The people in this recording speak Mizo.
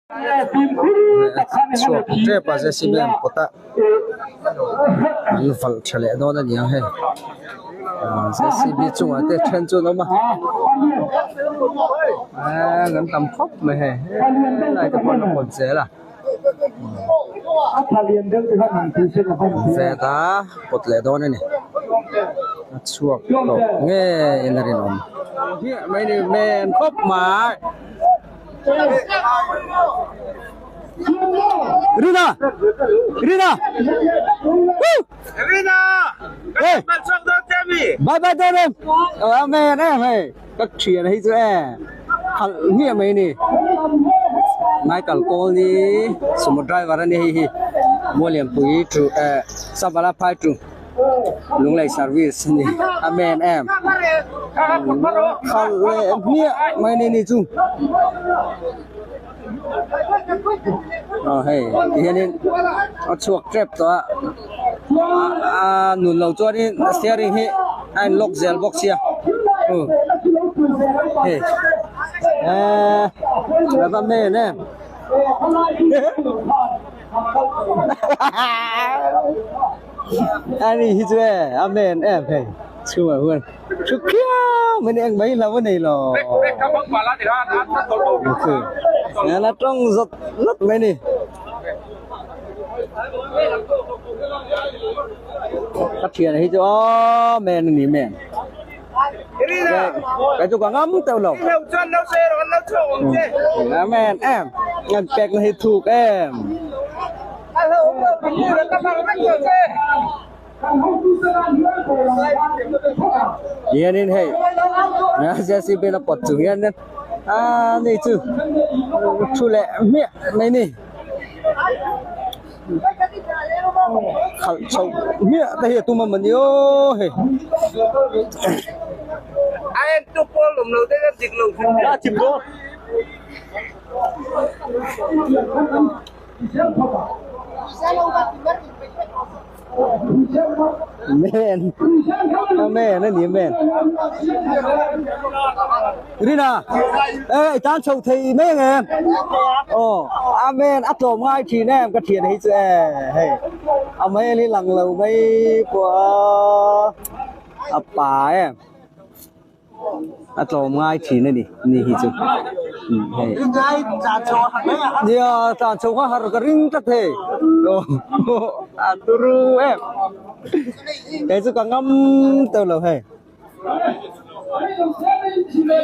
Chhuak tep a JCB an pawt a an valh tha leh dawn a ni ang hei JCB chungah te then chu an awm a eee an tam khawp mai hei helai te pawh an la pawt zel a vet a pawt leh dawn a ni a chhuak tawh ngeiin a rinawm mai ni hmel khawp mai. Rina! Rina! Woo! Rina! Hey! Bye bye dawn em! Amen em hei! Ka thian hei chu e khalh hmiah mai ni. Michael Kawl ni sumo driver a ni hei hi. Mualianpui chu eh Savala phai chu Lunglei service a ni. Amen em! Khalh leh hmiah mai ni ni chu. Aw hei ti hianin a chhuak tep tawh a a nun lo chuanin steering hi a in lock zel bawk sia uh hei eee la va men em ani hi chu e a men em hei chhungah huan. Thu khiau mai ni eng mai lo a nei lo. Nana tawng zawt zawt mai ni. Ka thian hi chu aw men a ni men. Cái chu ka ngam teuh lo. Amen em. Ngan pek na hi thuk em. Hianin hei JCB la pawt chung hian a ni chu thu leh hmiah mai ni khalh chho hmiah te hi a tum a mawni aw hei. Men men a ni men Rina ê tan chho thei mai ang em aw amen a tlawm ngai thin em ka thian hi chu e hei a hmel hi lang lo mai pawh a pa em. A tlawm ngai thin a ni ni hi chu hei nia tlan chho kha har ka ring tlat hei a turu em kei chu ka ngam teuh lo hei.